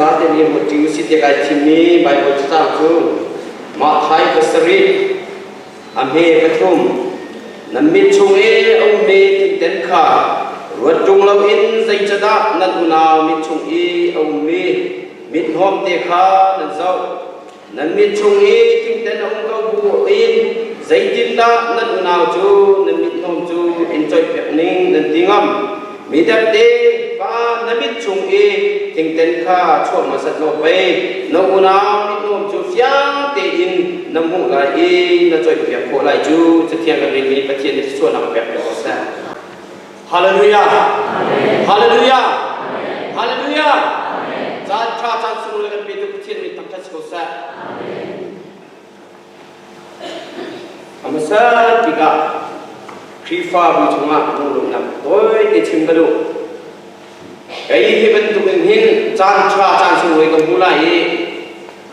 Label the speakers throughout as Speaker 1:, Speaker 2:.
Speaker 1: Zate nih ruat ṭi usih tiah kai thimmi Baibal cacang cu Matthai pasarih a hme pathum nan mit chung i a ummi thingten kha ruat ṭung loin zeicadah nan unau mit chung i a ummi mithnawm te kha nan zoh? Nan mit chung i thingten a um ko bu in zeitindah nan unau cu nan mithnawm cu in coihpiak ning nan ti ngam? Mi depde pa na mit chung i thingten kha chuah hmasat law pei na unau mithnawm cu fiang tein na hmuh lai i na coihpiak khawh lai cu. Cathiang kan relmi Pathian nih thluachuahnak a pek piak ko seh. Hallelujah! Hallelujah! Hallelujah! Caan ṭha caan sunglawi kan petu Pathian min thangṭhat si ko seh. A hmasa bik ah Khrihfabu chungah lunglawmhnak tawi te chim ka duh. Kei hi bantuk in hin caan ṭha caan sunglawi ka hmu lai i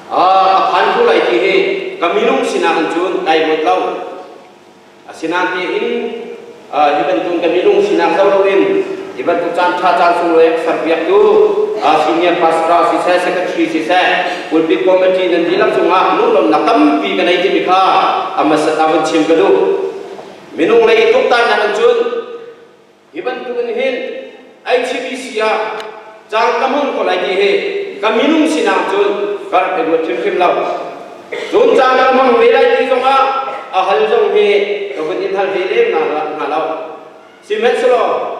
Speaker 1: a phan kho lai ti hi ka minung sinak in cun kai ruat lo. Asinain hi bantuk kan minung sinak zoh loin hi bantuk caan ṭha caan sunglawi a serpiaktu senior pastor siseh, secretary siseh, pulpit committee nan dihlak cungah lunglawmhnak tampi ka nei timi kha a hmasat ah vun chim ka duh. Minung lei i tuktannak in cun Hi bantukin hin HBC ah caan ka hmang ko lai ti hi ka minung sinak cun ka rak i ruat hrimhrim lo. Cun caan ka hmang ve lai ti zongah a hal zong hi ka vun in hal ve lem hna lo. Sihmanhsehlaw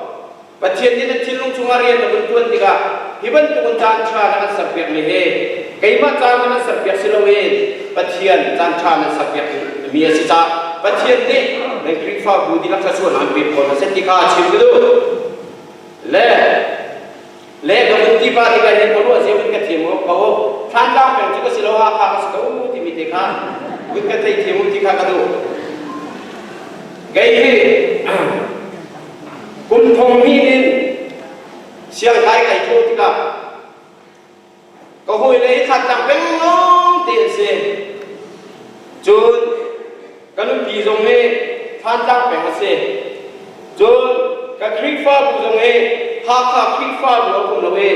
Speaker 1: Pathian nih na thinlung chungah rian na vun ṭuan tikah hi bantukin caan ṭha na kan serpiakmi hi keimah caan na kan serpiak si loin Pathian caan ṭha nan serpiak mi a si caah Pathian nih nan Khrihfabu dihlak thluachuahnak an pek ko hna seh ti kha chim ka duh. Le le ka vun ti pa tikah hin ka ruah zia vun ka thiam ko Thlantlang peng cu ka si lo Hakha ka si ko timi te kha vun ka thei thiam ti kha ka duh. Kei hi kum thong hnih in siangkai kai thawh tikah Ka hawile hi Thantlang peng lawng te an si. Cun ka nupi zong hi Thantlang peng a si. Cun ka Khrihfabu zong hi Hakha Khrihfabu a um lo i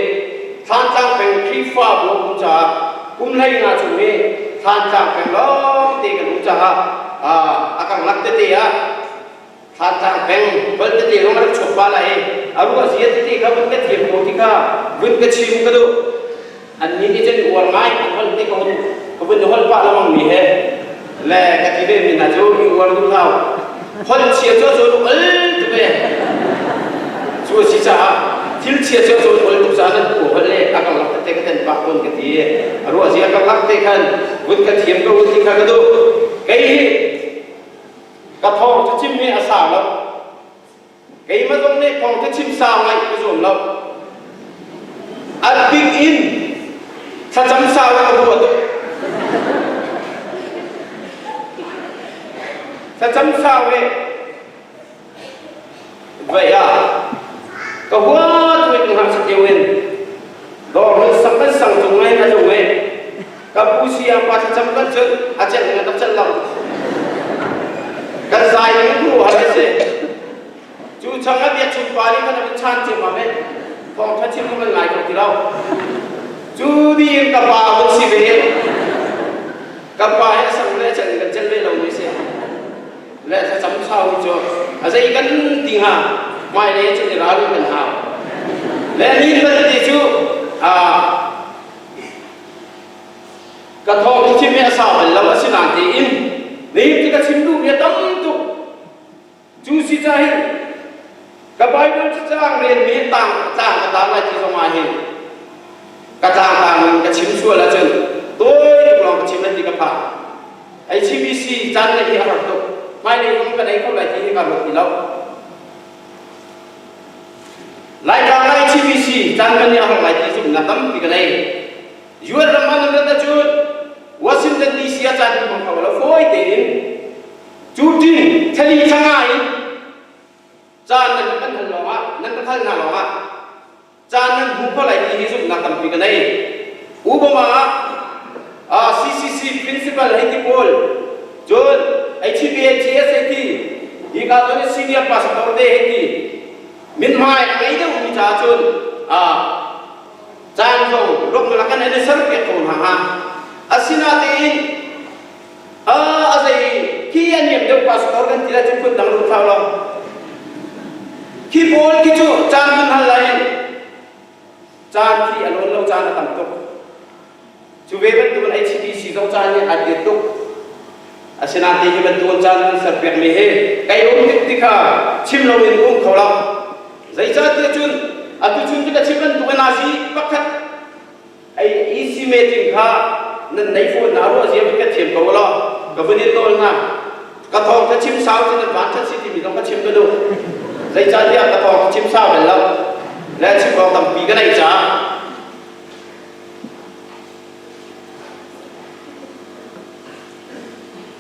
Speaker 1: Thantlang peng Khrihfabu a um caah kum 15 chung hi Thantlang peng lawng te kan um caah a kan lak tete ah Thantlang peng bal tete zong a rak chuak pa lai i a ruah zia tete kha vun ka thiam ko ti kha vun ka chim ka duh. Annih nih cun uar ngai an holh ti ka hun ka vun holh pah lengmang mi he le ka ti ve mi hna cu i uar duh hlah. Holh chia cu cu ul tuk e. Cu a si caah thil chia cu cu ul tuk caah nan ku holh le a karlak tete ka ten pah tawn ka ti. A ruah zia karlak te khan vun ka thiam ko ti kha ka duh. Kei hi Ka thawng cu chim hi a sau lo. Keimah zong nih thawng cu chim sau ngaih ka zuam lo. A bik in thlacam sau ka hua tuk. Thlacam sau he Vậy ah ka hua tu in hngak sa in dawr hun sang kan sang cung ngai na cung e ka pu si ang pa thlacam kan cun a celh in a celh lo kan zai ning ku har se cu chang a biak chung pa nih khan a chan cem ma me thawng tha chim kan ngai ko ti lo cu di in ka pa hun si ve ka pa he sang le chan kan cel ve lo mi si Le thlacam sau cu a zei kan ti hnga? Hmailei cun i ralrin kan hau. Le ni vialte cu ka thawng cu chim hi a sau bal lo. Asinain tein nihin cu ka chim duhmi a tam tuk. Cu si ca hin ka Bible cu caang relmi tang tlang ka tang lai ti zong ah hin ka tlang tang in ka chim sual ahcun tawi tuk lawng ka chim lai ti ka phang. HBC caan ngeih hi a har tuk. Hmailei zong kan ei kho lai ti hi ka ruat ti lo. Laitlang ah HBC caan kan i a har lai ti zumhnak tampi ka nei. UN ram ah nan rat ahcun Washington DC ah caan kan hmang kho lo fawi tein. Cu tin thali thanga in caan nan kan hal lawngah nan kan hal hna lawngah caan nan hmu kho lai ti hi zumhnak tampi ka nei. Obama ah CCC principal hei ti pawl cun HBA GSAT hi ka cun senior pastor te hei ti mithmai a ngei deuhmi caah cun caan zong rok na kan. an i serpiak ko hna hnga. Asinain a zei khi a niam deuh pastor kan ti lai cu phun dang lut hlah law. Khi pawl khi cu caan hun hal lai in caan khi a lawn lo caan a tam tuk. Cu ve bantukin HTC zong caan hi aa tiat tuk. Asinain hi bantukin caan an serpiakmi hi kai um tik ti kha chim loin um kho lo. Zeicahtiah cun atu chun cu ka chim bantukin nazi pakhat ei EC meeting kha nan nei fawn na ruah zia ka thiam ko law ka vun in nawl hna. Ka thawng kha chim sau cu nan van that si timi zong ka chim ka duh. Zeicahtiah ka thawng kha chim sau bal lo. Le chim awk tampi ka neih caah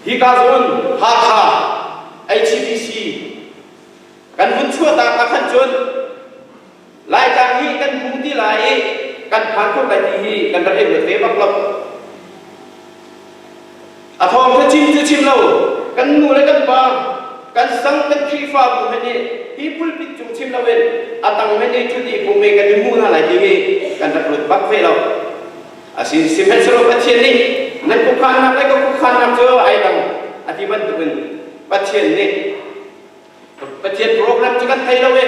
Speaker 1: Hika zawn Hakha HCBC kan vun chuahtak ah khan cun Laitlang hi kan hmu ti lai i kan phan kho lai ti hi kan rak i ruat ve bak lo. A thawng kha chim cu chim lo kan nu le kan pa kan sang kan Khrihfabu he nih hi pulpit cung chim loin a tang he nih ṭhut i pum i kan i hmuh hna lai ti hi kan rak ruat bak ve lo. Asin sihmanhsehlaw Pathian nih nan khuakhannak le ka khuakhannak cu ai dang a ti bantukin Pathian nih Pathian program cu kan thei lo i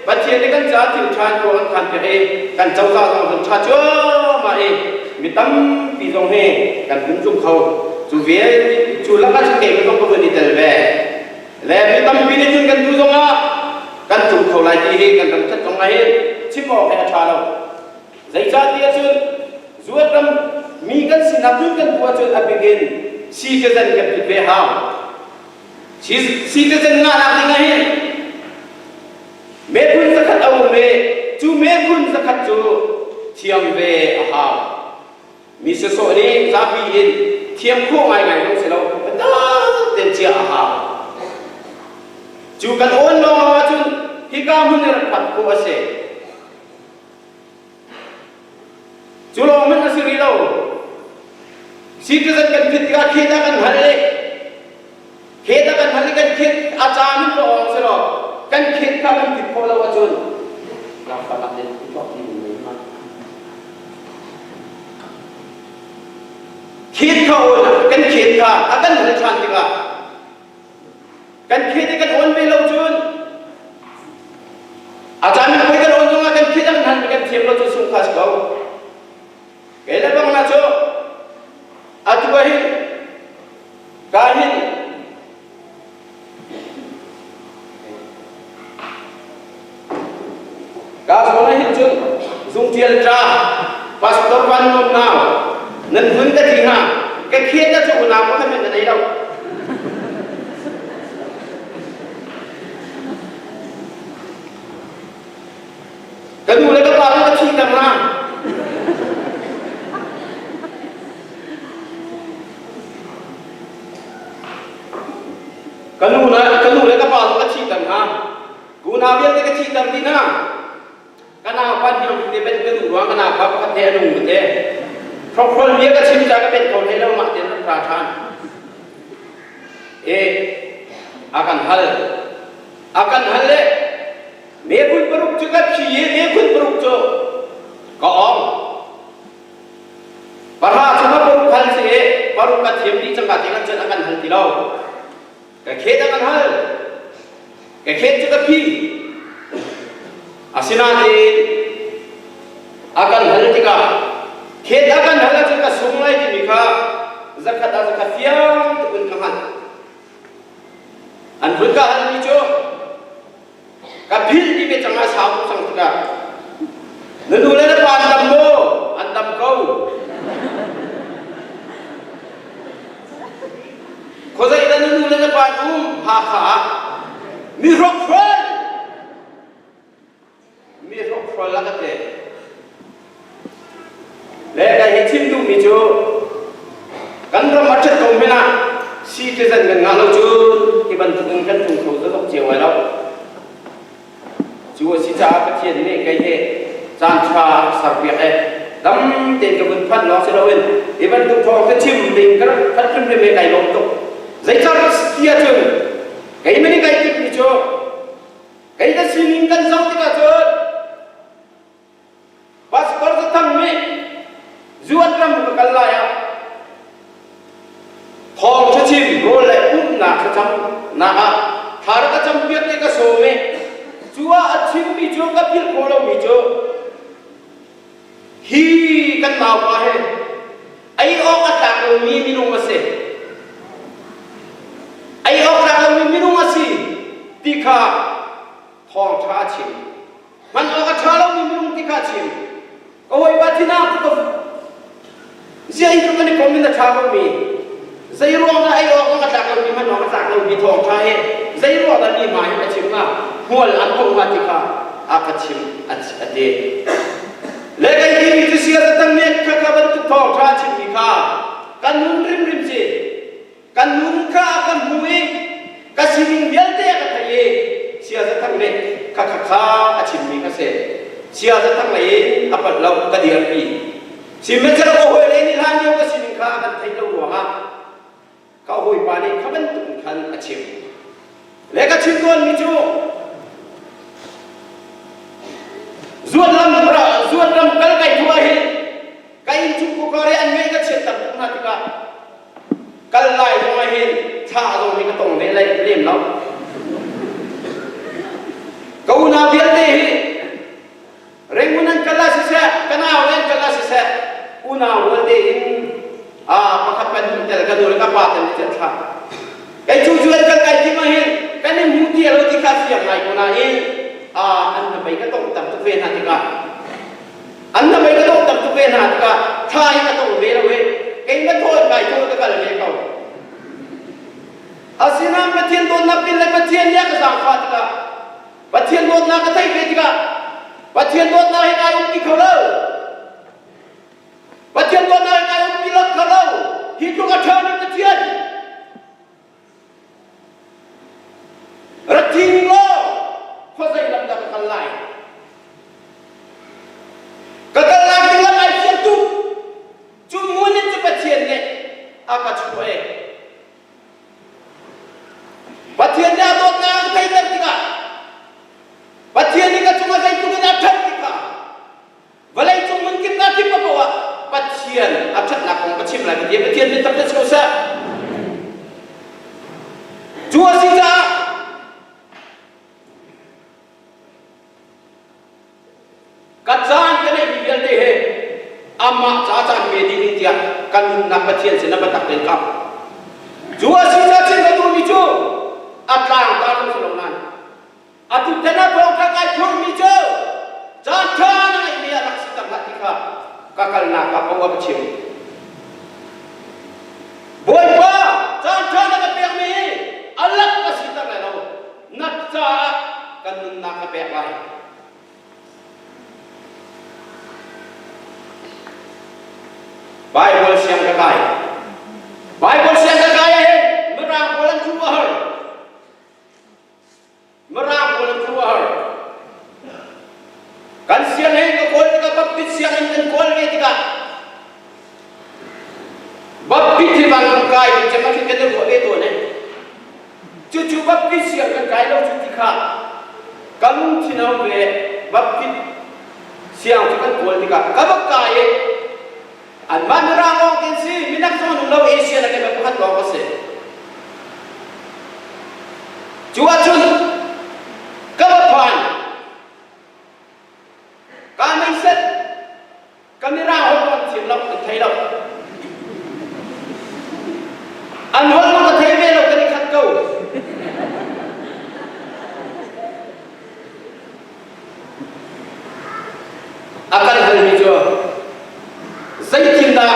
Speaker 1: Pathian nih kan caah thil ṭha in ruang an khan piak i kan cozah zong an ṭha cuahmah i mi tampi zong hi kan hun tlung kho. Cu vialte cu lakah cun keimah zong ka vun i tel ve. Le mi tampi nih cun kan duh zongah kan tlung kho lai ti hi kan ram ṭhat zong ah hin chim awk hi a ṭha lo. Zeicahtiah cun zuat ram mi kan sinak cun kan tuah cun a bikin citizen kan pit ve hau. Citizen ngahnak ding ah hin mephun zakhat a um i cu mephun zakhat cu thiam ve a hau. Mi sawsawh nih zapi in thiam khawh ngaingai zong si lo, biatak tein chiah a hau. Cu kan awn lawng ahcun hika hmun i rak phak khawh a si. Cu lawng hmanh a si rih lo. Citizen kan phit tikah khet ah kan hal i khet ah kan hal i kan khet a caan in awng si law kan khet kha kan phit khawh lo ahcun zaangfahnak in tuah ti mi ma. Khet kha awn kan khet kha a kan hal ṭhan tikah Kan khet i kan awn ve lo cun a caan in poi kan awn zongah kan khet an hman kan thiam lo cu sung kha si ko. Kei le bang na cu atu ah hin ka hin ka zawn ah hin cun zungtial ṭa pastor van nuam nau nan vun ka ti hna ka khiat na cu unau pakhat hmanh na nei lo ka nu le ka pa ka thi ter na Ka nu le ka nu le ka pa zong ka thihter hna. Unau vialte ka thihter dih hna. Ka naupa hniang te ben ka duh ruang ka naupa pakhat he a nung te. Hrokhrol bia ka chim ca ka ben kho hlei lo mah ten an ra ṭhan. E a kan hal. A kan hal le mephun paruk cu ka phi i mephun paruk cu ka ong. Pahra cu ka paruk hal si i paruk ka thiam dih cangka te kan cun a kan hal ti lo. Ka khet a kan hal. Ka khet cu ka phi. Asinain a kan hal tikah khet a kan hal ahcun ka sung lai timi kha zakhat ah zakhat fiang tuk in ka hngalh. An vun ka halmi cu Ka philh ti ve cang ah sau tuk cang tikah na nu le na pa an dam maw? An dam ko. Khuazei dah na nu le na pa an um? Hakha ah. Mi hrokhrol! Mi hrokhrol a ka ti. Le kai hi chim duhmi cu kan ram a ṭhat ko hmanh ah citizen kan ngah lo cun hi bantuk in kan tlung kho zokzok cio lai lo. Cu a si caah Pathian nih kei hi caan ṭha serpiak i dam tein ka vun phanh lawng si loin hi bantuk thawng ka chim ding ka rak phanh hrimhrim hi kai lawm tuk. Zeicah ti ahcun keimah nih kai timhmi cu kei ka sining kan zoh tikah cun Pastor Zathang nih Phungchim rawl le pumhnak thlacamnak ah thla rak ka campiak te ka sawm i cu ah a chimmi cu ka philh khawh lomi cu hi kan naupa hi ei awk a tlak lomi minung a si. Ei awk tlak lomi minung a si ti kha thawngṭha a chim. Hman awk a ṭha lomi minung ti kha a chim. Ka hawipa thinah cu ka Ziah hi kan i kom in a ṭha lomi zei ruang dah ei awk a tlak lomi hman awk a tlak lomi thawngṭha hi zei ruang dah mi hmai a chim hnga hmual an hmuh hnga ti kha a ka chim a ti. Le kai timi cu sia zatang nih kha kha bantuk thawngṭha a chimmi kha kan nun rimrim si. Kan nun kha a kan hmu i ka sining vialte a ka theih i sia zathang nih kha kha kha a chimmi kha si. Sia zathang lei in a palh lo ka dirpi. Sihmanhsehlaw ka hawile nih hlan lio ka sining kha a kan theih lo ruangah ka hawipa nih kha bantuk in khan a chim. Le ka chim tawnmi cu zuat lam zuat ram kal kai thu ah hin ka innchungkhar hi an ngaih ka chiatter tuk hna tikah kal lai zong ah hin thla zong hi ka tong ve lai lem lo. Ka unau vialte hi Rangoon an kal ah siseh, ka nau le an kal ah siseh, unau rualte in a pakhat pahnih tel ka nu le ka pa tel nih thla. Kei cu cu an kal kai tim ah hin kan i hmu ti lo ti kha fiang ngai ko nain a an hnabei ka tong tam tuk ve hna tikah an hnabei ka tong tam tuk ve hna tikah thla hi ka tong ve lo i keimah thawn kai thaw ka kal ve ko. Asinain Pathian dawtnak pin le Pathian nih a ka zaangfah tikah Pathian dawtnak ka theih ve tikah Pathian dawtnak hi kai umpi kho lo. Pathian dawtnak hi kai umpi lo kho lo. Hi tluk a ṭhami Pathian rak thi ning law khuazei lam dah ka kal lai? Ka kal lai ding lam ai fiang tuk. Cu hmun in cu Pathian nih a ka chuah i Pathian nih a dawtnak a ka theihter tikah Pathian nih ka cungah zeitluk in a ṭhat ti kha vawleicung hmunkip ka kip paoh ah Pathian a ṭhatnak kong ka chim lai ka ti. Pathian min thangṭhat si ko seh. Cu a si caah Ka caan ka neihmi vialte he amah ca caan pe ding in tiah ka nunnak Pathian sin ah biatak tein ka Cu a si ca chin ka duhmi cu a tlang ta zong si lo nain atu tan ah thawngṭha kai phurmi cu caan ṭha na ngeihmi ah rak si tak hlah ti kha ka kalnak ah poah ka chim. Bawipa caan ṭha na ka pekmi hi a lak ka si tak lai lo. Na caah kan nunnak ka pek lai. Bible siang ka kai. Bible siang ka kai ahhin Mirang pawl an khuruah har. Mirang pawl an khuruah har. Kan sianginn ka kawl tikah Baptist sianginn kan kawl ve tikah Baptist hi van kan kai cem ah khin kan i ruah ve tawn eh. Cucu Baptist siang kan kai lo cu ti kha ka lungthin a um ve. Baptist siang cu kan kawl tikah ka va kai i anmah Mirang lawng kan si, minak zong an um lo, Asia le keimah pakhat lawng ka si. Cu ahcun ka va phan. Ka meiset Ka mirang holh an thiam lo, an thei lo. An holh ka thei ve lo, kan i khat ko. A kan halmi cu zeitindah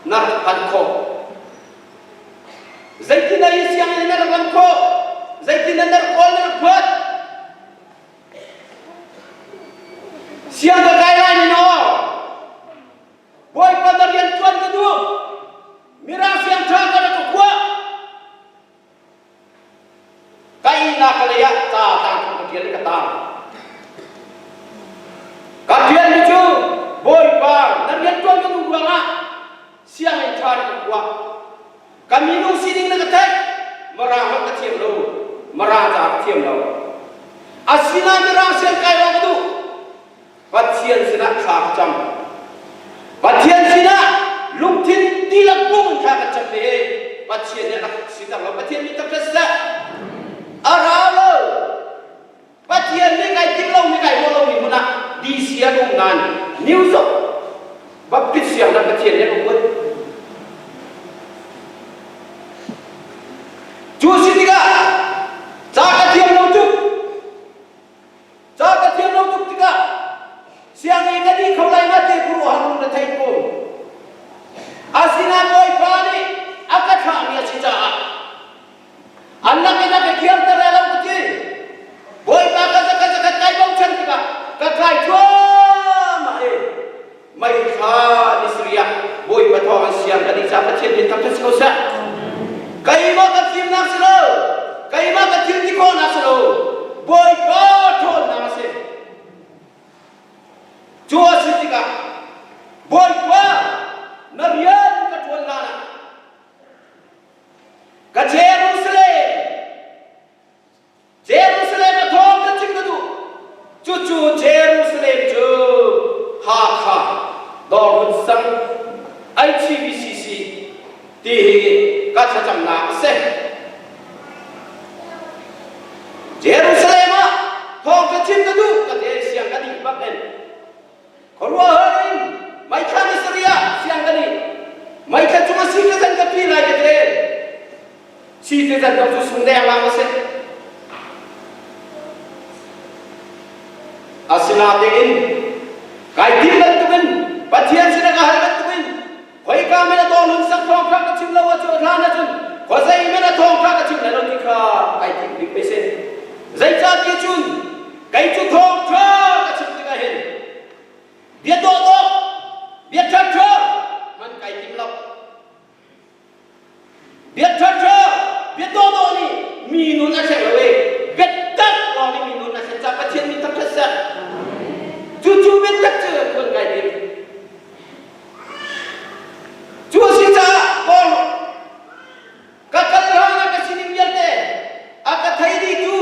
Speaker 1: na rak phanh khawh? Zeitindah hi sianginn na rak lam khawh? Zeitindah na rak kawl na rak phuat? Siang ka kai lai ni maw? Bawipa na rian ṭuan ka duh. Mirang siang ṭha ka rak ka khuah. Ka ihnak ka lei ah ca tang ka ṭial i ka tang. Ka ṭialmi cu Bawipa na rian ṭuan ka duh ruangah sianginn ṭha rak ka khuah. Ka minung sining na ka theih. Mirang holh ka thiam lo. Mirang ca ka thiam lo. Asinain Mirang sian kai lawng ka duh. Pathian sinah thla ka cam. Pathian sinah lungthin dihlak pum in thla kan cam ve. Pathian nih rak siter lo. Pathian nih tak seh. A ra lo. Pathian nih kai timh lomi kai ruah lomi hmun ah DC ah ka um nain New York Baptist sianginn Pathian nih a ka kuat. Cu si tikah ca ka thiam lo tuk. Ca ka thiam lo tuk tikah sianginn ka dih kho lai ma ti khuaruahhar lung na thei ko. Asinain Bawipa nih a ka thlahmi a si caah An lak in a ka kirter lai lo ka ti. Bawipa ka zakhat zakhat kai bochan tikah ka kai thluahmah i mei thla ni sarih ah Bawipa thawng an siang ka nih caah Pathian min thangṭhat si ko seh. Keimah ka fimnak si lo, keimah ka thil ti khawhnak si lo, Bawipa ṭhawnnak a si. Cu a si tikah Bawipa na rian ka ṭuan hlan ah Ka Jerusalem, Jerusalem a thawng ka chim ka duh. Cucu Jerusalem cu Hakha Dawrhun sang ITBCC ti hi ka thlacamnak a si. Jerusalem ah thawng ka chim ka duh ka te siang ka dih bak in Khuaruahhar in meithla ni sarih ah siang kan i meithla cung a si te zan ka pi lai ka te. Si te zan dong cu sung dengmang a si. Asinain kai tim bantukin Pathian sin ka hal bantukin khoika men a tawng lung sak thawng kha ka chim lo ahcun hlan ahcun khuazei men a thawng kha ka chim lai lo ti kha kai tim bik mei si. Zeicahtiah cun kei cu thawngṭha ka chim tikah hin bia dawhdawh, bia ṭhaṭha hman kai tim lo. Bia ṭhaṭha, bia dawhdawh nih mi nun a thleng lo i biatak lawng nih mi nun a thlen caah Pathian min thangṭhat seh. Cucu biatak cu hman kai tim. Cu a si caah Paul Ka kal hlan ah ka sining vialte a ka thei dihtu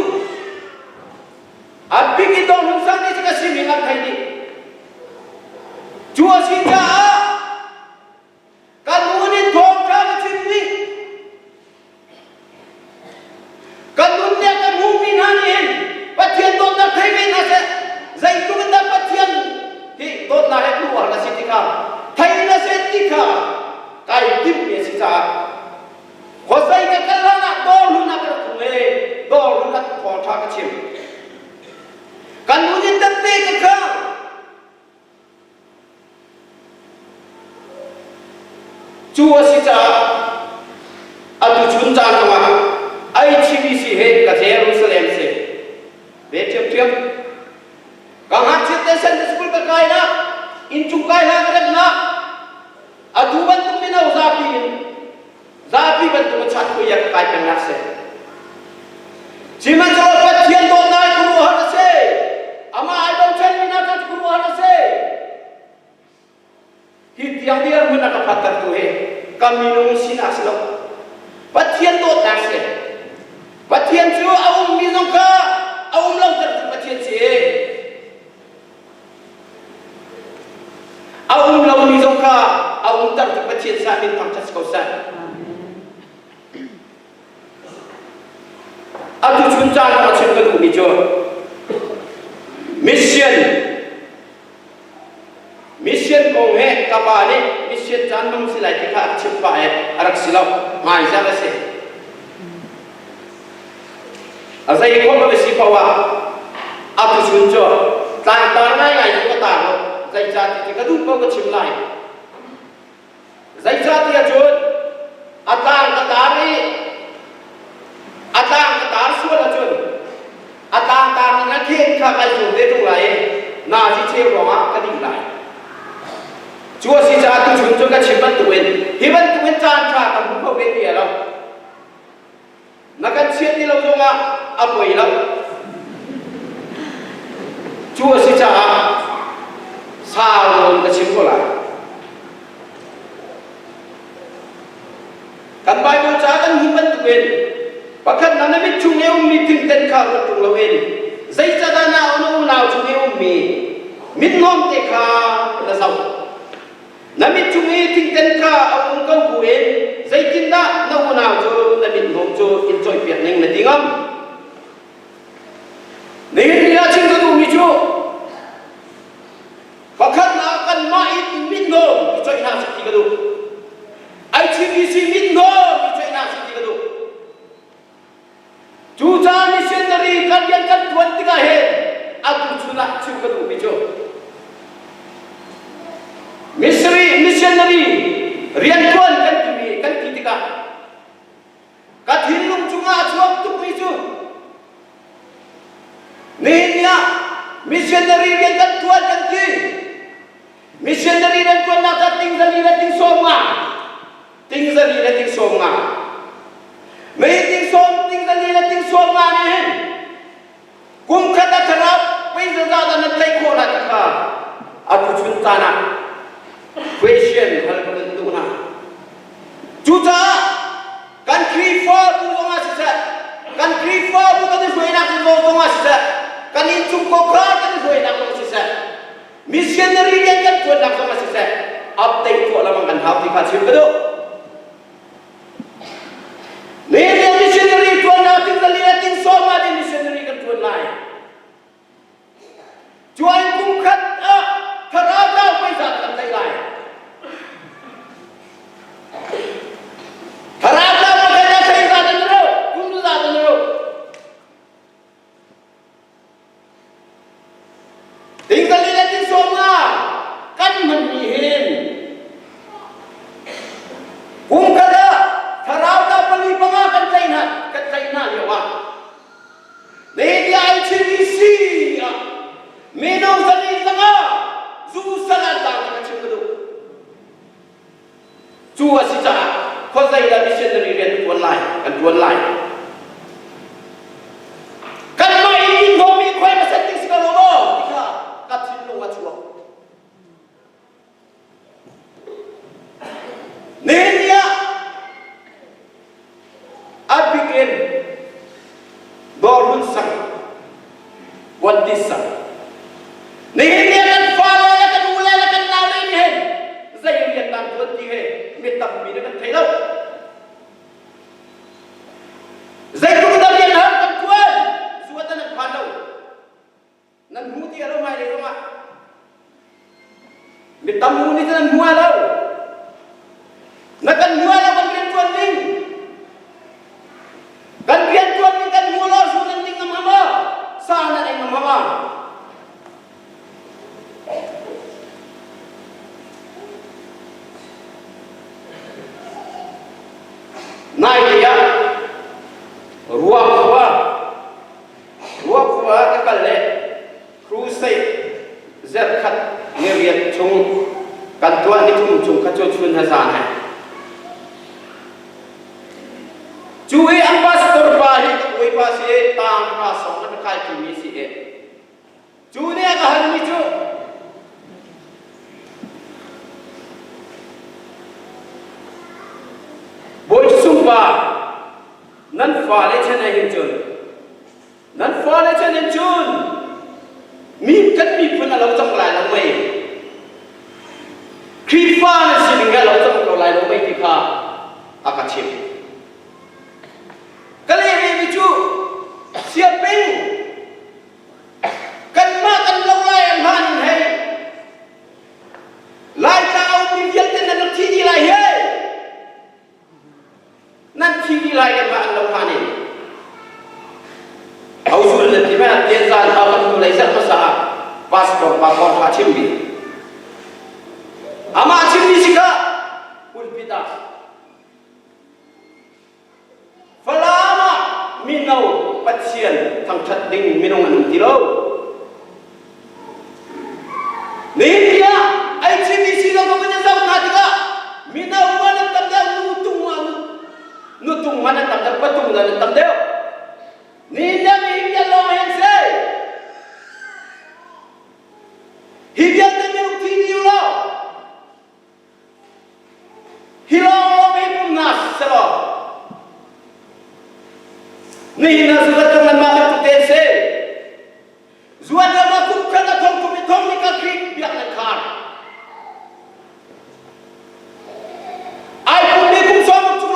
Speaker 1: a bik i dawh hmun sang nih cu ka sining an thei dih. Cu a si caah ka nu nih thawngṭha ka chim dih. Ka nun nih a ka hmuhmi hna nih hin Pathian dawtnak thei ve hna seh. Zeitluk in dah Pathian hi dawtnak he khuaruahhar a si ti kha thei hna seh ti kha kai timhmi a si caah khuazei ka kal hlan ah dawrhlun ah ka rak tlung i dawrhlun ah thawngṭha ka chim. Kan nu nih tette ka kha cu a si caah atu chun caan zongah ITBC he ka Jerusalem si ve ṭhiamṭhiam. Ka ngakchiat te Sunday school ka kai nak, innchung kai hna ka remnak, Atu bantuk mino zapi in zapi bantuk a chat khui ka kai peng nak si. Sihmanhsehlaw Pathian dawtnak in khuaruahhar a si. Amah ai bochan mi hna cu khuaruahhar a si. Hi tiang dirhmun a ka phattertu hi ka minung sinak si lo. Pathian dawtnak si. Pathian cu a ummi zong kha a um lo tertu Pathian si. A um lomi zong kha a umtertu Pathian sah min thangṭhat si ko seh. Atu chun caan ah a chim ka duhmi cu mission mission kong he ka pa nih mission caan hmang si lai ti kha a chim pah i a rak si lo hmaizarh a si. A zei khom a si paoh ah a tuchun cu tlangtar ngaingai cu ka tar lo. Zeicahtiah ti ka duh ko ka chim lai. Zeicahtiah cun a tlang ka tar i a tlang ka tar sual ahcun a tlangtar ning a khen kha kai zuam ve ṭung lai i nazi cheu ruangah ka ding lai. Cu a si caah tuchun cu ka chim bantukin hi bantukin caan ṭha kan hmu kho ve ti a lo. Na kan chiat ti lo zongah a poi lo. Cu a si caah sau nawn ka chim ko lai. Kan Bible ca kan hmuh bantukin pakhat na na mit chung i ummi thingten kha ruat ṭung loin zeicahdah na unau chung i ummi mitnuam te kha na zoh. Na mit chung i thingten kha a um ko buin Zeitindah na unau cu na mithnawm cu in cawihpiak ning na ti ngam? Nihin ni ah chim ka duhmi cu pakhatnak kanmah in mithnawm i coih hna sih ti ka duh. ICBC mithnawm i coih hna sih ti ka duh. Cucaah missionary kan rian kan ṭuan tikah hin atu chun ah chim ka duhmi cu missionary missionary rianṭuan kan timi kan ti tikah ka thinlung cungah a chuak tukmi cu nihin ni ah missionary rian kan ṭuan kan ti missionary rian ṭuannak ca ting zali le ting sawm nga ting zali le ting sawm nga mei ting sawm ting zali le ting sawm nga nih hin kum khat a thlarau pei zazah dah nan tlaih khawh la ti kha atu chun caan ah question hal ka van duh hna cucaah kan Khrihfabu zong ah siseh kan Khrihfabu kan i hruainak zong ah siseh kan innchungkhar kan i hruainak zong siseh Missionary rian kan ṭuannak zong ah siseh update tuah lengmang kan hau ti kha chim ka duh. Nihin ni missionary ṭuannak ting zali le ting sawm ah din missionary kan ṭuan lai. Cuai kum khat ah thlarau tlau phaisa kan tlaih lai. Thlarau tlau phaisa thei za nan ro, kum za nan ro. Tingtali le tingsawm nga kan hmanmi hin kum khat ah thlarau ta pali panga kan tlaih hna kan tlaih hna lio ah nihin ICBC ah mino zali zanga zu sal an tang ka chim ka duh Cu a si caah khuazei dah missionary rian kan ṭuan lai? Kan ṭuan lai. Kanmah in in hlawmi khuai hmasat ding si ko lo maw ti kha ka thinlung a chuak. Nihin ni ah a bik in Dawrhun sang, Kuanti sang. Nihin ni ah kan fale le kan ule le kan naule nih hin zei rian dah tuan ti hi mi tampi nih kan thei lo. Zeitluk dah rian har kan tuan, zuat an phan lo. Nan hmu ti a lo hmailei zongah mi tam u nih cun an hmu lo. Na kan hmu lo kan rian ṭuan ding. Kan rian ṭuan ding kan hmu lo su nan ding ngam hama sa nan ei ngam hama. Nai te ah ruak khua Ruakhua ka kal le crusade zerkhat ni riat chung kan tuah ni thum chung kha cu chun ha zan hai. Cu i an pastor pa hi ka bawipa si i tang hra song na kai mi si i cu nih a ka halmi cu Bawi sungpa nan fale chan ah hin cun nan fale chan hin cun mi kan miphun a lo cang lai lo mei Khrihfa na sining a lo cang ko lai lo mei ti kha a ka chimh ka leh ve mi cu siaping kanmah kan lo lai an hlan in hei Laitlang a ummi vialte nan rak thi dih lai he Nan thi dih lai kanmah an lo hlan in. Hozul nan ti ma tianzan ha kan hnu lei zarh hmasa ah pastor pa kong kha chimmi. Amah chimmi si kha pulpit ah Falam ah mino Pathian thangṭhat ding minung an um ti lo. Nihin ni ah HCBC zong ka vun i zoh hna tikah mino man an tam deuh, nutung man nutung man an tam deuh, patung man an tam deuh. Nihin ni ah nihin ni lawng hi an si. Hi vialte minung thi dih u law Hi lawnglawng hi pumnak selaw nihin ah zuat ram nanmah bantuk te an si. Zuat ram ah kum khat a thong kum i thong ni ka Khrih biak nan khar. Ai pum ni kum sawm chung.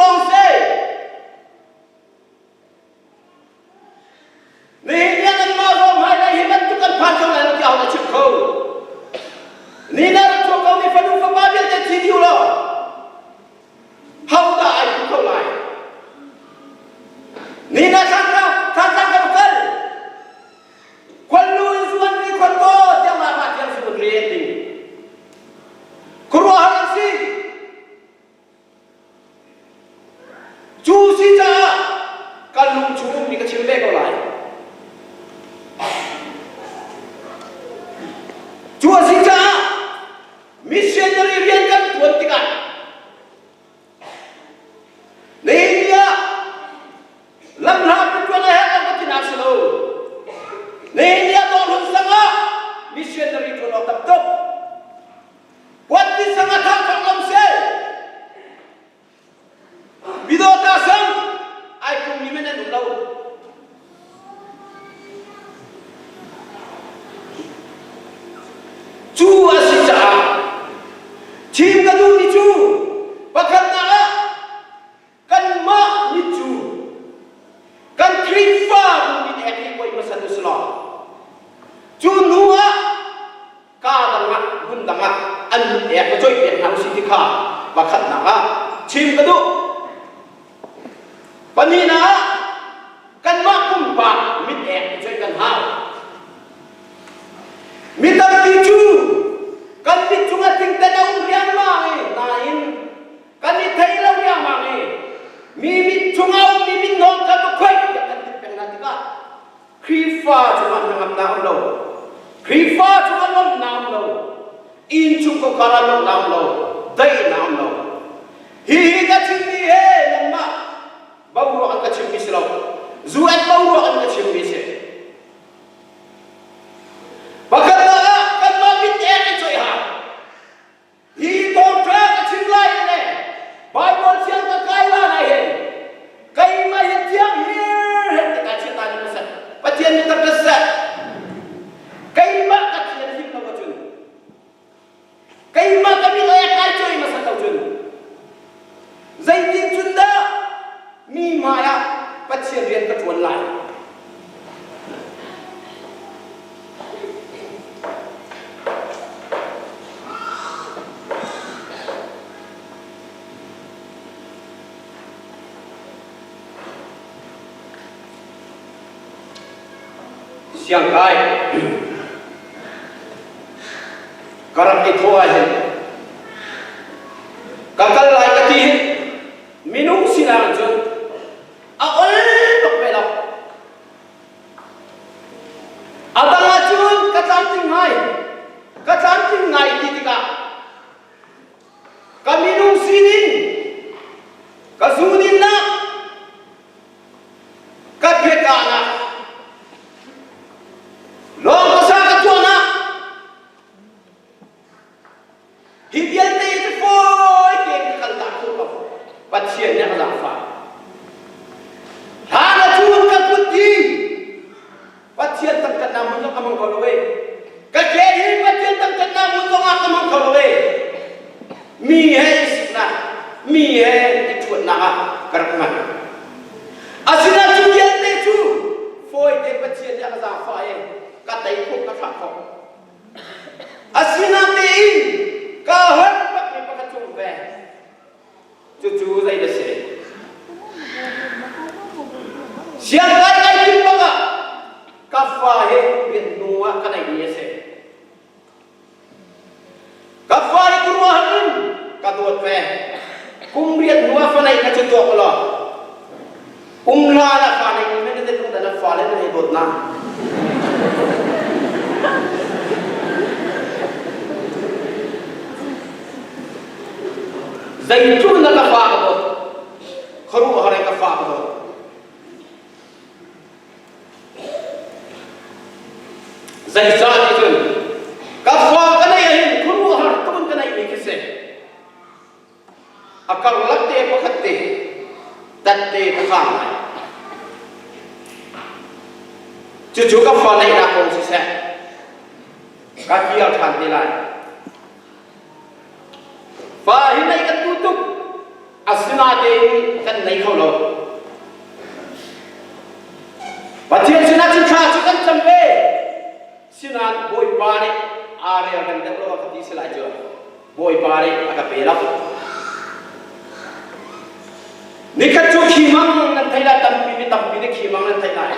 Speaker 1: Chim ka duhmi cu pakhatnak ah kanmah mit cu kan Khrihfabu mit he hi koi hmasa tu si law cu hnu ah kaa dang ah hmun dang ah an mit ek va coih piak hna usih ti kha pakhatnak ah chim ka duh. Pahnihnak ah kanmah pumpak mit ek i coih kan hau. Mi tampi cu kan mit cungah thingtan a um riangmang i nain kan i thei lo riangmang i mi mit chungah ummi mithnawm kha va khoih tiah kan ti peng hna tikah Khrihfa cungah hnangamnak um lo. Khrihfa cungah lawmhnak um lo. Inn chung kokar ah lawmhnak um lo. Daihnak um lo. Hihi ka chimmi he nangmah boruak an ka chimmi si lo. Zu an boruak an ka chimmi si. Pakhatnak ah kanmah mit ek i coih hau. Hi thawngṭha ka chim lai le Baibal thiang ka kai la lai hin keimah hi thiang hir hen ka kai chiah ta ni seh Pathian nih tak ka seh keimah ka thian him lo ahcun keimah ka mit ai kai choi hmasa lo cun zeitin cun dah mi hmai ah Pathian rian ka ṭuan lai Siangkai ka rak i thawh ahhin ka kal lai ka ti hin minung sinak cun a ol bak ve lo. A dang ahcun ka tlamtling ngai. Ka tlamtling ngai ti tikah ka minung sining, ka zudinnak, ka phekahnak, lawng hmasa ka tuahnak, Hi vialte cu fawi tein ka kaltak khawh ko. Pathian nih a ka zaangfah. Hlan ah cun ka kut hi Pathian thangṭhatnak hmun zong ka hmang kho lo e. Ka ke hi Pathian thangṭhatnak hmun zong ah ka hmang kho lo e. Mi he i siknak, mi he i ṭhuatnak ah ka rak hman. Asinain cu vialte cu fawi tein Pathian nih a ka zaangfah i ka tei khawh, ka thlah khawh. Asinain ka har bakmi pakhat cu um ve. Cucu zei dah si? Siangkai kai tim bak ah ka fa he kum hnu ah ka neihmi a si. Ka fa hi khuaruahhar in ka dawt ve. Kum riat hnu ah fa neih kha cu tuak law Um hlan ah fa nei mi na tlung na fale na hei dawt na. Zeitluk na ka fa ka dawt. Khuaruahhar in ka fa ka dawt. Zeicah ti cun ka fa ka neih ahhin khuaruahhar tuk in ka neihmi khi si. A karlak te pakhat te tat te ka khang lai. Cucu ka fa neihnak kong siseh, ka kir ṭhan te lai. Fa hi neih kan duh tuk, asinain kan nei kho lo. Pathian sinah cun thla cu kan cam ve. Sinain Bawipa nih aa rel kan deuh lo a ka ti si lai cu. Bawipa nih a ka pe lo. Nikhat cu khimang nan thei lai tampi mi tampi nih khimang nan thei lai.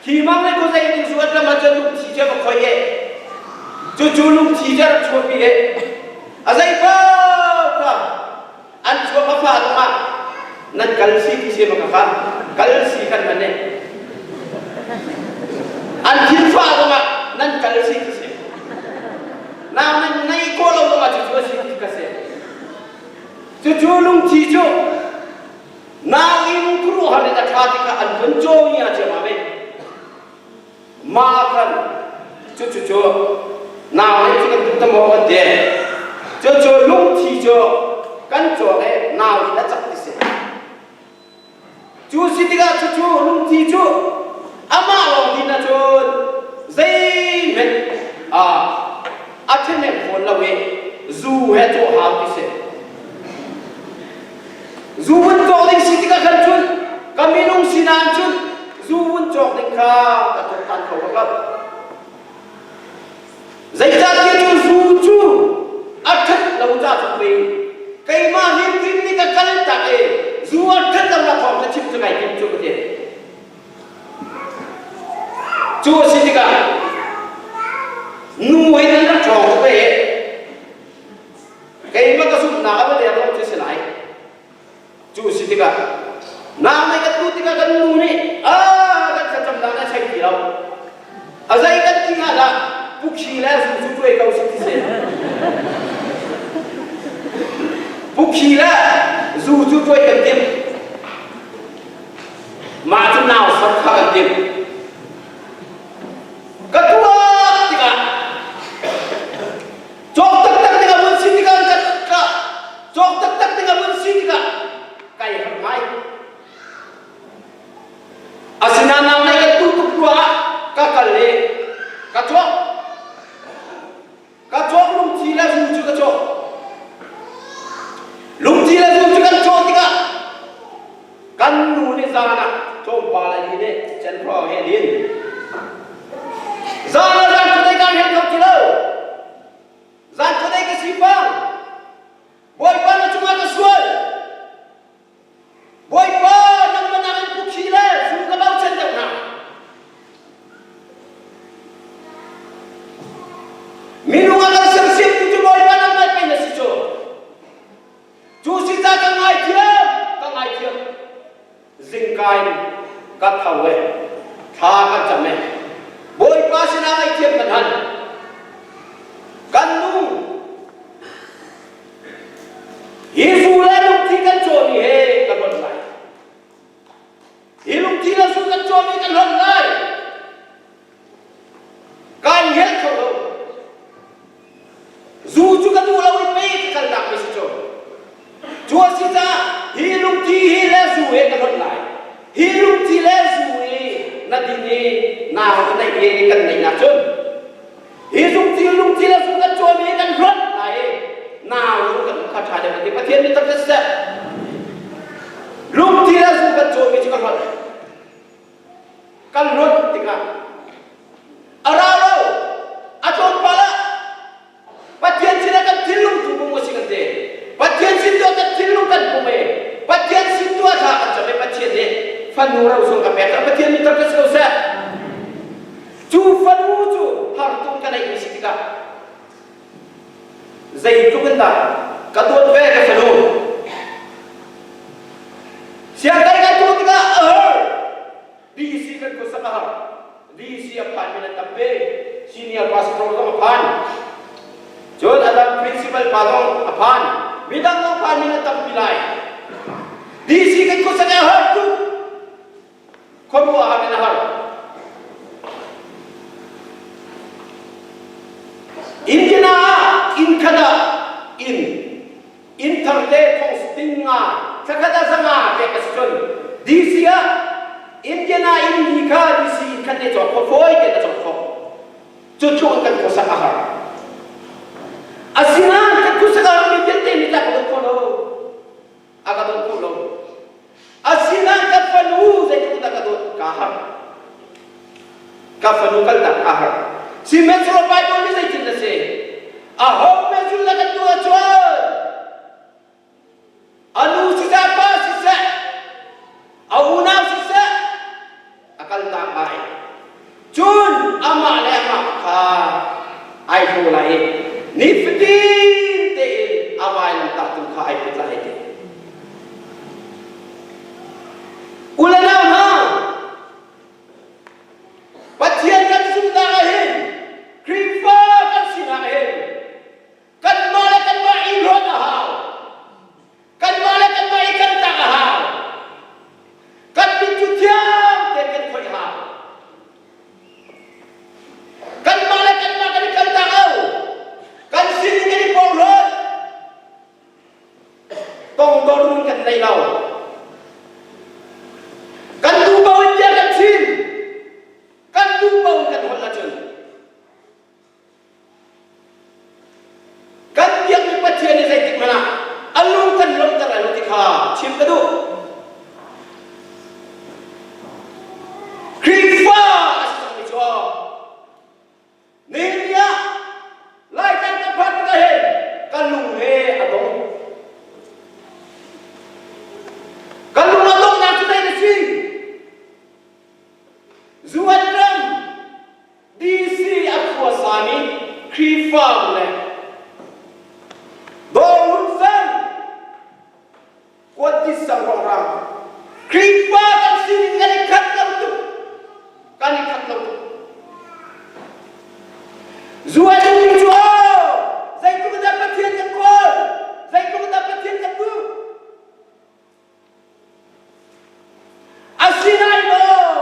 Speaker 1: Khimang nih khuazei ding su an ram ahcun lungthi cu va khoi e. Cucu lungthi cu a rak chuahpi e. A zei paoh kha an chuak a fa zongah nan kal si ti si ma ka kal si kan man ne. An thil fa zongah nan kal si ti si. Na nan nei ko lo zongah cucu a si ti ka si. Cucu lungthi cu nain khuaruahhar in a ṭha ti kha an vun caw i a ciam ame. Ma khan cucu cu nau nih cu kan duh ta maw kan ti. Cucu lungthi cu kan cawk i nau in a cak ti si. Cu si tikah cucu lungthi cu amah lawng din ahcun zeihmanh a ṭhahnem fawn lo i Zu he cawh hau ti si. Zu vun cawk ding si tikah khan cun ka minung sinan cun zu vun cawk ding kha ka tuaktan kho bak lo. Zeicahtiah cu zu cu a ṭhat lo ca cu pei keimah hrimhrim nih ka kal tak i zu a ṭhat lo nak thawng ka chim cu kai tim cu ka ti. Cu a si tikah nu in an rak ṭhawng tuk i keimah ka zumhnak a va deng lo cu si lai. Cu a si tikah nang nih kan tu tikah kan nu nih a kan thlacamnak na chei ti lo. A zei kan ti hnga dah pukhi le zu cu tuai ko si ti si. Pukhi le zu cu tuai kan timh. Mah cu nau sor kha kan timh. Ka tuak tikah cawk taktak tikah vun si tikah ka ka cawk taktak tikah vun si tikah kai har ngai. Asinain nang nih kan tu tuk ruangah ka kal i ka cawk. Ka cawk lungthi le zu cu ka cawk. Lungthi le zu cu kan cawh tikah kan nu nih zan ah tlawmpal a din i cenhrawng he a din. Zan ah zan khuadei kan hel kho ti lo. Zan khuadei ka sifang. Bawipa na cungah ka sual. Bawipa nangmah nakin pukhi le zu ka bochan deuh hna. Minung a kan sersiamtu cu Bawipa nangmah pei na si cu. Cu si ca ka ngaithiam, ka ngaithiam. Zingka in ka tho e, thla kan cam e. Bawipa sinah ngaihthiam kan hal. Kan nu Hi zu le lungthi kan cawmi he kan hlonh lai. Hi lungthi le zu kan cawmi kan hlonh lai. Kai helh kho lo. Zu cu ka duh lo i pei ka kalnak mi si cu. Cu a si caah hi lungthi hi le zu he ka hlonh lai. Hi lungthi le zu i na din i nau na neih i kan neihnak cun Hi zungthil lungthil a sung kan cuami kan hlonh lai i nau cu kan kha ṭha deuh ti Pathian nih tak seh. Lungthil a sung kan cuami cu kan hlonh. Kan hlonh tikah a ra lo a tlawmpal ah Pathian sinah kan thinlung tu pum si kan ti. Pathian sin tu kan thinlung kan pum i Pathian sin tu a thla kan cam i Pathian nih fanu ro sung ka pek Pathian nih tak si ko seh. Cu fanu cu hartung ka neihmi si tikah zeitluk in dah ka dawt ve ka fanu. Siangkai kan tuah tikah a har. DC kan khuasak a har. DC a phan mi nan tam ve. Senior pastor zong a phan. Cun a dang principal pa zong a phan. Midang zong phan mi nan tampi lai. DC kan khuasak a har tuk. Khuaruahhar in a har. Indiana ah inn khat ah inn inn thar te thong ting nga thlakhat ah zanga pek a si cun DC ah Indiana inn ni kha DC inn khat ne cawk kho fawi te na cawk kho cu tluk in kan khuasak a har asinain kan khuasak a har mi vialte nih tah ka dawt kho lo a ka dawt kho lo asinain ka fanu zeitluk dah ka dawt kaa harh ka fanu kaltak kaa harh sihmanhsehlaw Bible nih zeitin a si aho hme na kan tuah ahcun a nu siseh pa siseh a unau siseh a kaltak lai cun amah le amah kha ai hlaw lai i nifatin tein a vailamtah tu kha ai put lai ti u le nau hna Pathian kan zumhnak ah hin Khrihfa kan sinak ah hin kanmah le kanmah i hluan a hau kanmah le kanmah i kan tak a hau kan mit cu thiang tein kan khoih hau kanmah le kanmah kan i kaltak lo kan sining kan i porhlawt tongdor nun kan nei lo kan duh paoh in bia kan chim kan duh paoh in kan holh ahcun Kan biakmi. Siangpahrang Khrihfa kan sining kan i khat lo tuk. Kan i khat lo tuk. Zu a duhmi cu zeitluk dah Pathian kan kawl, zeitluk dah Pathian kan duh. Asinain maw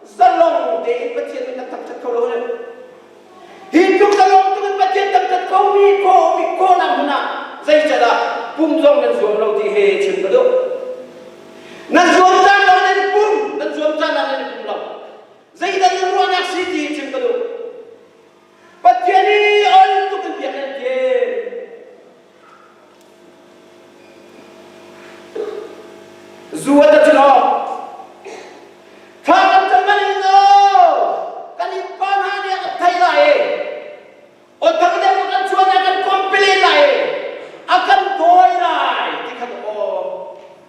Speaker 1: zalong tein Pathian nih kan thangṭhat kho lo ne. Hi tluk zalong tuk in Pathian thangṭhat khomi khawmi khawhnak hmun ah zeicadah pum zong nan zuam lo ti he chim ka duh. Nan zuam caan lo nan i pum, nan zuam caan ah nan i pum lo. Zeidah nan ruahnak si ti chim ka duh. Pathian i ol tuk in biak nan thiam. Zu a cun aw. Thla kan cam man in aw. Kan innpa hna nih a kan thei lai i aw thang deuh kan chuan ah kan complain lai i a kan dawi lai ti khan aw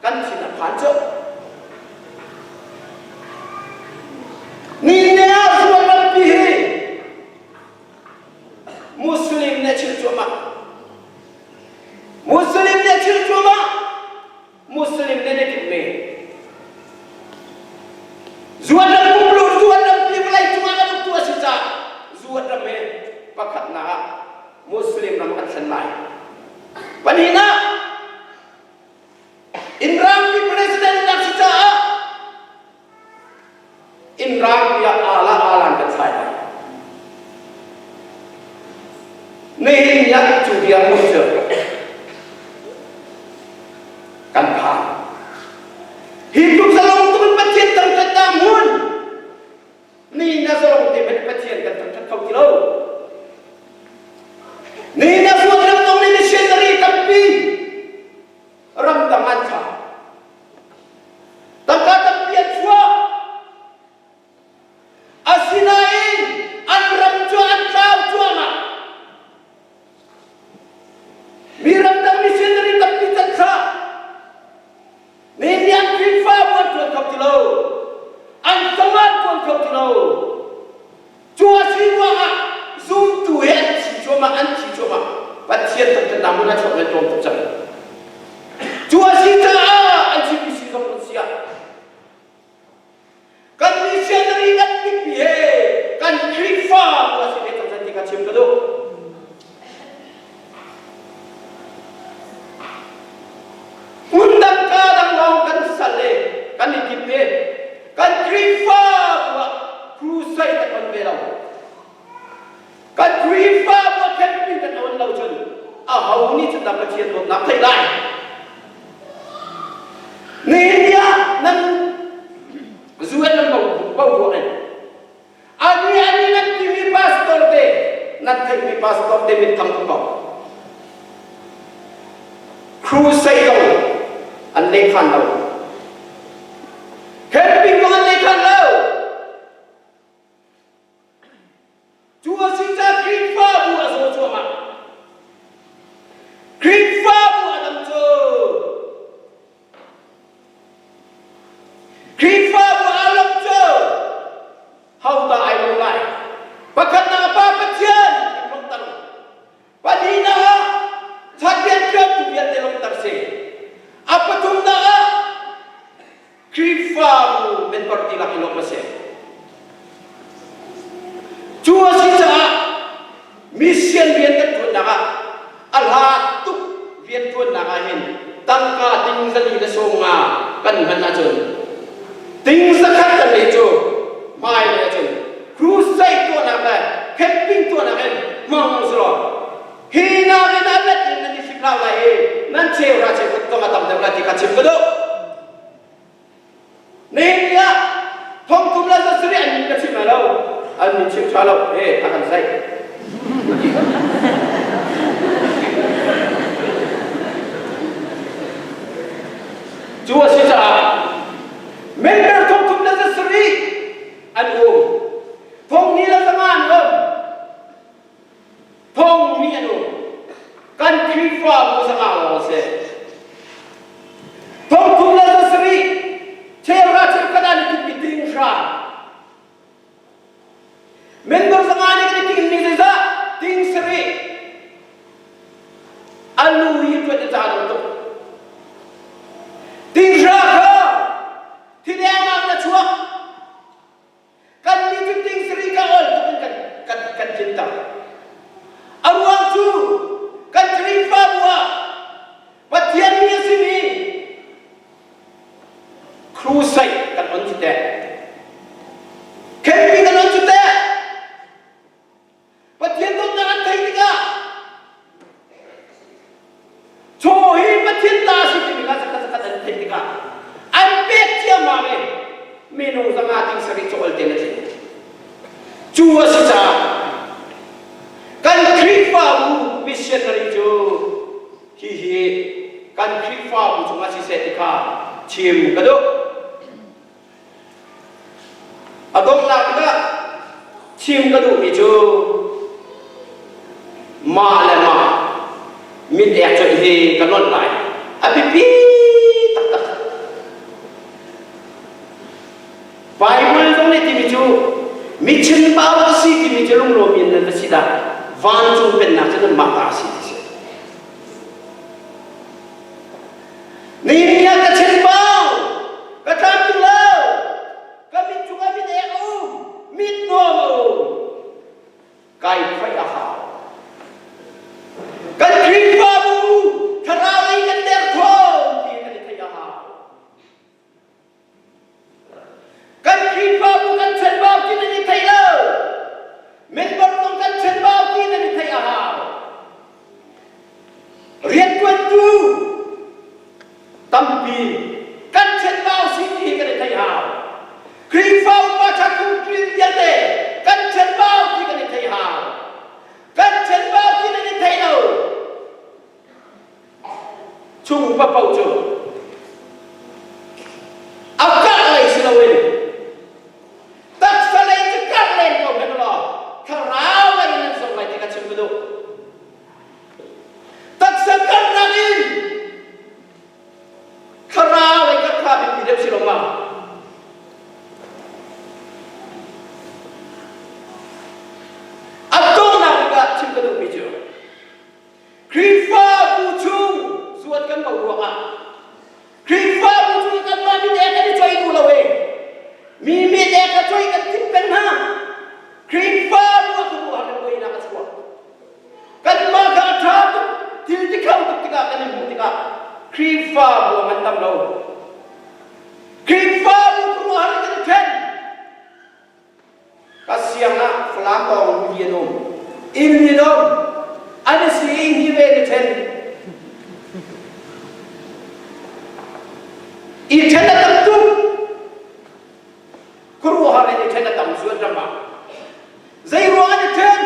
Speaker 1: kan thin a phan cu. Ni ne ah zuan rampi hi Muslim nih a chim cuahmah. Muslim nih a chim cuahmah. Muslim nih na timh ve. Zuan ram pumlu zuan ram pi vawlei cungah kan uktu a si caah zuan ram he pakhatnak ah Muslim ram kan thlen lai. Pahnihnak Inrampi president nak si caah Inn rangpi ah ala alan kan thlai lai. Nihin ni ah cu bia hmun cu kan phan. Hi tluk zalong tuk in Pathian thangṭhatnak hmun nihin ah zalong te hmanh Pathian kan thangṭhat kho ti lo. Nihin ah zuat ram zong nih missionary tampi ramdang an thlah. Tangka tampi an chuah. Asinain an ram cu an tlau cuahmah. Mi ramdang missionary tampi can thlah. Nihin an Khrihfabu an ṭuan kho ti lo. An zong an ṭuan kho ti lo. Cu a si ruangah zumtu he an thi cuahmah, an thi cuahmah. Pathian thangṭhatnak hmun a chuak men tlawm tuk cang. Cu a si caah an chimmi si zong an si ah kan missionary kan mipi he kan Khrihfa bu a si ve cang ti kha chim ka duh. Hmun dang ka dang lawng kan sal le kan i timh ve. Kan Khrihfabu ah crusade kan on ve lo. Kan Khrihfabu ah camping kan on lo cun aho nih cun dah Pathian dawtnak theih lai? Nihin ni ah nan UN nan bo bo ruah in ani ani nan timi pastor te nan theihmi pastor te min thang ko crusade lo an lehkhan lo camping zong an lehkhan lo cu a si ca Khrihfabu a zaw cuahmah Khrihfabu a dam cu Khrihfabu aa lawmh cu hodah ai lawm lai? Pakhatnak ah Pa Pathian in lawmhter. Pahnihnak ah rianṭuantu vialte lawmhter si. A pathumnak ah Khrihfabu member dihlak i lawmh a si. Cu a si caah mission rian kan ṭuannak ah a hla tuk rianṭuannak ah hin tangka ting zali le sawm nga kan hman ahcun ting zakhat kan nei cu hmailei ahcun crusade tuahnak le camping tuahnak in hmang usulaw hi nakin a let in nan i hrik hlau lai i nan cheu ra cheu khat zong a tam deuh lai ti kha chim ka duh. Nihin ni ah thongthum le zasarih an min ka chim lai lo an min chim ṭha lo he a kan zaih. Cu a si caah member thongthum le zasarih an um thonghnih le zanga an um Thongmi an um. Kan Khrihfabu zanga lawng a si. Thongthum le zasarih cheuhra cheukhat ah ni timmi ting hra. Member zanga nih kan i timmi zeizah? Ting sarih. A lu hi ṭuan i ca lo tuk. Ting hra. Crusade kan on cu teh. Camping kan on cu teh. Pathian dawtnak an theih tikah chaw hi Pathian ta a si timi kha zakhat zakhat an theih tikah an pek ciammam i minung zanga ting sarih cu ol tein a tling. Cu a si caah kan Khrihfabu missionary cu hihi kan Khrihfabu cungah siseh ti kha chim ka duh. A donghnak tikah chim ka duhmi cu mah le mah mit ek coih hi ka nolh lai. A biapi taktak. Bible zong nih timi cu mi chinpau ka si timi cu lunglawm in nan va si dah vancung pennak cu nanmah ta a si ti si. Nihin ah ka chinpau ka tlamtling lo ka mit cungah mit ek a um mit nuam a um kai khoih a hau. Kan Khrihfabu thlarau lei kan derthawm ti kan i theih a hau. Kan Khrihfabu kan chanbau ti nan i thei lo. Member zong kan chanbau ti nan i theih a hau. Rianṭuantu tampi kan chanbau si ti hi kan i theih hau. Khrihfa upa ṭha vialte kan chanbau ti kan i theih hau. Kan chanbau ti nan i thei lo. Chung paoh cu a karh lei si loin taksa lei cu karh len ko hmanh law thlarau lei in an zong lai ti ka chim ka duh. Taksa karhnak in thlarau lei karh kha biapi deuh si lo ma? A donghnak bik ah chim ka duhmi cu Khrihfabu chung zuat kan bo ruangah Khrihfabu chung kanmah mit ek kan i choi duh lo e. Mi mit ek a choi kan timh peng hna. Khrihfabu a kan ruah kan buainak a chuak. Kanmah kha a ṭha tuk thil ti kho tuk tikah kan i hmuh tikah Khrihfabu a ngan tam lo. Khrihfabu khuaruahhar in kan i ṭhen. Ka siang ah Falam tawng mi an um. Inn in um. An i si i hi ve na ṭhen. I ṭhen a tam tuk. Khuaruahhar in i ṭhen a tam zuan ram ah. Zei ruang an i ṭhen?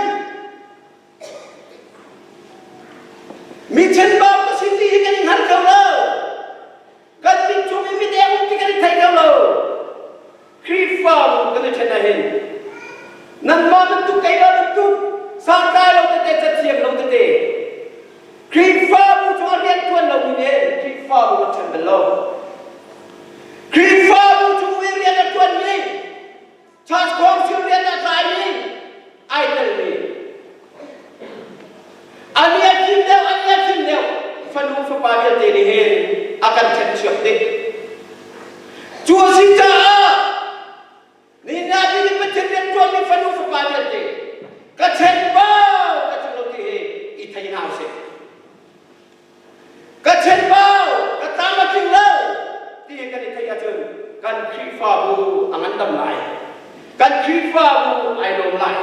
Speaker 1: Mi ṭhenbau ka si ti hi kan i hngal kho lo. Kan mit chung i mit eng ti kan i thei kho lo. Khrihfabu kan i ṭhen ahhin nanmah bantuk keimah bantuk santlai lo tete cathiam lo tete Khrihfabu cungah rianṭuan lomi nih Khrihfabu kan ṭhen bal lo. Khrihfabu chung i rian a ṭuanmi Church Council rian a tlaimi ai telmi ani a fim deuh ani a fim deuh fanu fapa vialte nih hin a kan ṭhenchuak dih. Cu a si caah nihin ah ni Pathian rian ṭuanmi fanu fapa vialte ka ṭhen bau ka ṭhen lo ti hi i thei hna usih. Ka ṭhenbau, ka tlam a tling lo ti kan i theih ahcun kan Khrihfabu a ngandam lai. Kan Khrihfabu ai lawm lai.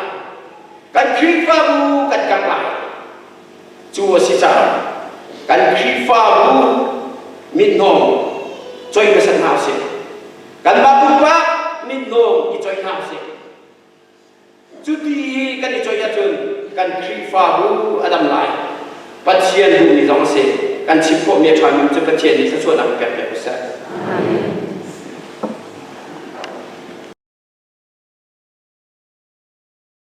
Speaker 1: Kan Khrihfabu kan karh lai. Cu a si caah kan Khrihfabu mithnawm coih hmasa hna usih. Kanmah pumpak mithnawm i coih hna usih. Cuti i kan i coih ahcun kan Khrihfabu a dam lai. Pathian duhmi zong a si. Kan chim khawhmi a ṭhami cu Pathian nih thluachuahnak pek piak u seh.